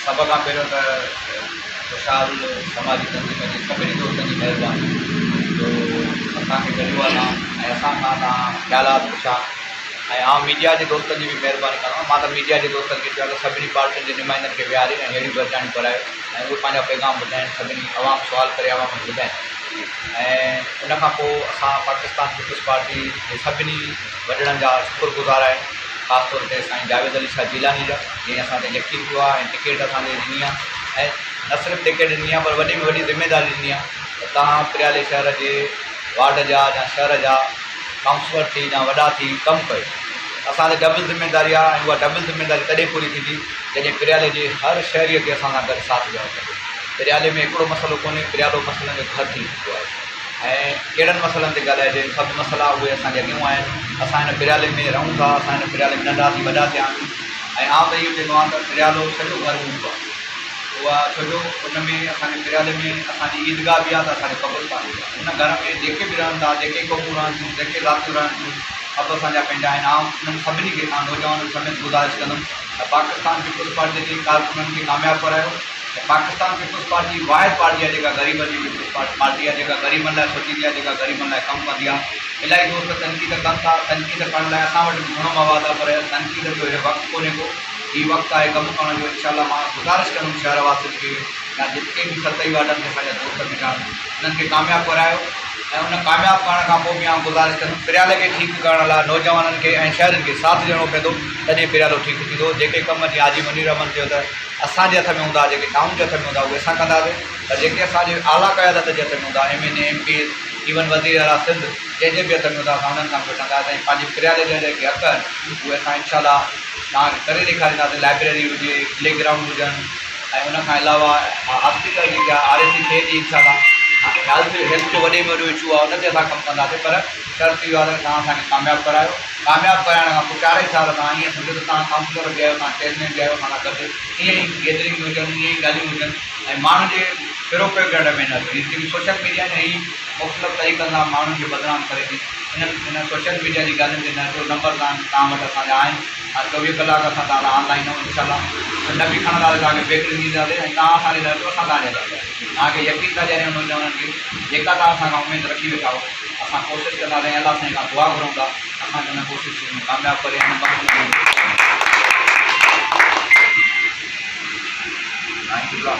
سڀ کان پهريون ته خوشحال سماجي تنظيم جي سڀني دوستن جي مهرباني جو اسان کي گڏيو آهي توهان ۽ اسان کان توهان خيالات پڇا ۽ آئون ميڊيا جي دوستن جي به مهرباني ڪندو آهيان. مان ته ميڊيا جي دوستن کي چيو آهي ته سڀني پارٽين جي نمائندن کي ويهاري ۽ اهڙيون گڏجاڻيون ڪرايو ۽ اهي پنهنجا پيغام ٻڌائين سڀني عوام سوال ڪري عوام کي ٻڌائين ۽ ان کان پوء اسان پاڪستان پيپلز پارٽي جي سڀني وڏڙن جا شڪر گذار آهيون خاص طور تي سائين جاويد علي شاهه جيلاني جا جنهن اسان تي يقين ڪيو آهي ۽ ٽڪيٽ اسان کي ڏني آهي ۽ نه صرف ٽڪيٽ ڏني آهي پر وڏي ۾ وڏي ذميداري ڏني آهي ته توهان پريالي شهر جي وارڊ جا يا شهر جا ڪائونسلر ٿي يا وڏا ٿي ڪم ڪيو. اسان تي ڊبل ذميداري آهي ۽ اها ڊبل ذميداري تڏهن پوري ٿيندي جڏهن پريالي جي هر شهريء کي اسان سان گڏ ساٿ ڏيڻو پوندو. پريالي ۾ هڪڙو مسئلو ڪونهي، پريالو مسئلن جو گهر ٿي چڪو آهي ۽ ڪهڙن مسئلن تي ڳالهائجي، سڀ مسئلا اهي اسان جي اڳيون آهن. اسان هن پريالي ۾ رهون ٿا، اسان هن پريالي ۾ ننڍا ٿي وڏا ٿيا آهيون ۽ آئون ته اهو چوندو آهيان ته پريالو سڄو گهر هوندو آهي. اها ڇو جو ان ۾ اسان جي پريالي ۾ اسان جي عيدگاهه به آهي ته اسان جو قبرستان به آهي. ان گهر ۾ جيڪي به رهن ٿا، جيڪي قومون رهن ٿيون، جيڪي ذاتيون رهن ٿيون، سڀ اسان جا پنهنجا آهن. آئون انهن سڀني کي توهان نوجوانن سميت گذارش ڪندم ته پاڪستان پيپلز پارٽيء جي ڪارڪنن کي ڪامياب ڪرايو ۽ پاڪستان پيپلز پارٽي واحد پارٽي آهي جيڪا غريبن جي پيپلز پارٽي آهي، جيڪا غريبن لاء سوچيندي آهي، جيڪا غريبن لاء ڪم ڪندي آهي. الاهي دوست تنقيد ڪن ٿا، تنقيد ڪرڻ لاء اسان وٽ به گهڻو مواد آهي پر تنقيد جو هي وقت ڪونهي ڪو. هي وقت آهي ڪم ڪرڻ جو انشاء الله مان گذارش ڪندم شهر واسين کي يا جتي به ستئي وارڊن ۾ اسان جا دوست بيٺا آهن انهن کي ڪامياب ڪرايو ۽ ان ڪامياب ڪرڻ کان پوء به آئون گذارش ڪندم پريالي کي ٺيڪ ڪرڻ لاء نوجوانن کي ۽ شهرين کي ساٿ ڏيڻو پوندو تڏهن پريالو ٺيڪ ٿيندو جيڪي ڪم جيئن حاجي منير احمد چيو ته اسان جي هٿ ۾ هوندا جيڪي ٽائون جي هٿ ۾ هوندا اهي اسان ڪنداسين پر جيڪي اسان جي اعليٰ قيادت جي هٿ ۾ هوندا M N A M P As even وزير اعليٰ سنڌ جنهن جي به هٿ ۾ هوندا اسان انهن کان به وٺنداسين ۽ پنهنجي پريالي جا جيڪي حق آهن اهي اسان انشاء الله توهان کي ڪري ڏيکارينداسين لائبريري هجي پلي گرائونڊ هجن ۽ ان کان علاوه هاسپيٽل جيڪي آهي آر اي سي ٿئي ٿي انشاء الله هيلٿ هيلٿ جو وڏي ۾ وڏو اشو آهي ان تي اسان ڪم ڪنداسين پر شرط اهو آهي ته توهان اسان کي ڪامياب ڪرايو ڪامياب ڪرائڻ کان پوء چارئي سال توهان ائين سمجهو ته توهان ڪائونسلر به آهيو توهان چيئرمين به آهيو اسان سان گڏ ائين ئي گيدرنگ هجن ائين ئي ڳالهيون هجن ۽ ماڻهن جي پروپيگنڊا ۾ نه اچو هي جيڪي سوشل ميڊيا آهن هي مختلف طريقن سان ماڻهن کي بدنام ڪري ٿي انهن انهن سوشل ميڊيا جي ڳالهين تي نه اچو نمبر توهان توهان وٽ اسان جا آهن ها 24 ڪلاڪ اسان توهان سان آن لائن آهيون انشاء الله نه به کڻنداسين توهان کي بيڪ ڏينداسين ۽ توهان اسان ڏي نه اچو اسان توهان ڏي هلنداسين توهان کي يقين ٿا ڏياريون نوجوانن کي جيڪا توهان اسان کان اميد رکي ويٺا آهيو اسان ڪوشش ڪنداسين ۽ الله سائين کان دعا گهرون ٿا اسان کي ان ڪوشش ۾ ڪامياب ڪري ۽ ان مقصد ۾ سائين قبلا.